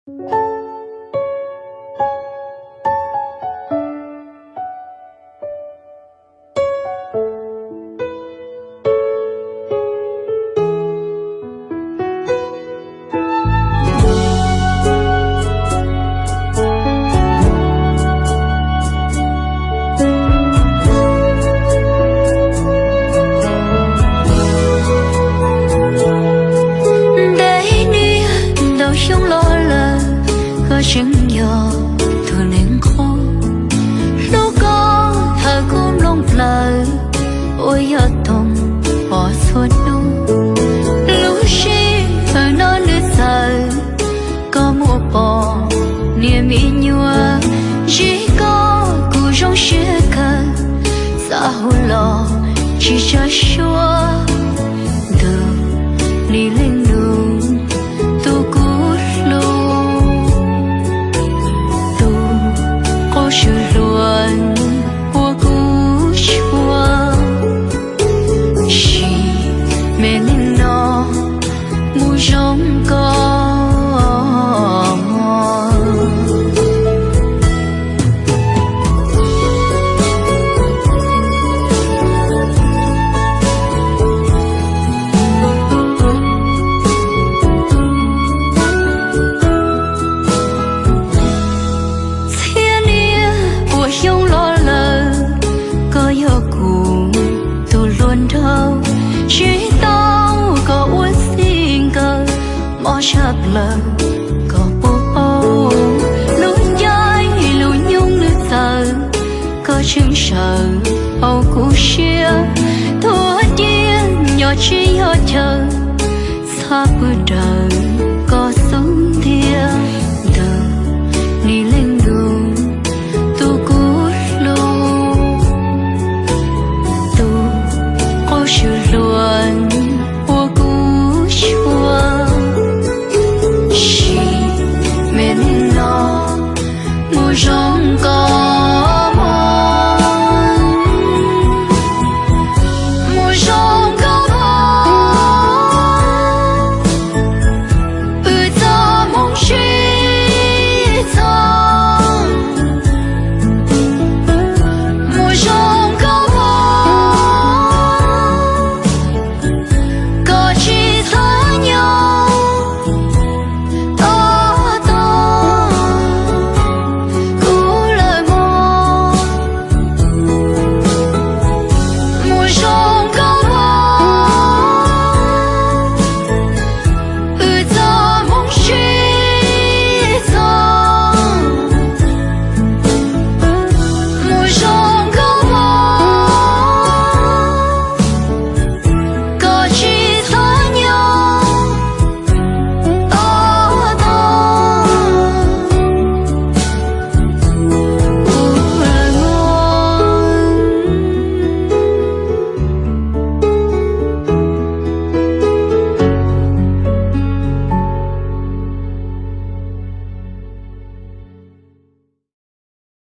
Ntev niaj ntau xyoo los lawm, koj tseem yog tus neeg qub. Hlub koj thawm kub nplooj plaws, uas yog toog pom txhua hnub. Lub sij hawm no nws txawv, koj muaj pom niam me nyuam. Ntsib koj kuv zoo siab kawg, xav hu los tsis tsa suab. Tus nim leej nus, tus kuv hlub, tus qub swm hluas ua kuv tshua. Sim me neej no mus zoo koj. Txhiab niaj puas xyoo los lawm, koj yog kuv tus hluas nraug. Tsis tau koj ua txij nkawm, mob tshaj plaws koj puas paub. Lub ncaij lub nyoog nws txawv, koj tseem sawv hauv kuv siab. Tuag ciaj nyob tsis yog chaw, txhab pw daws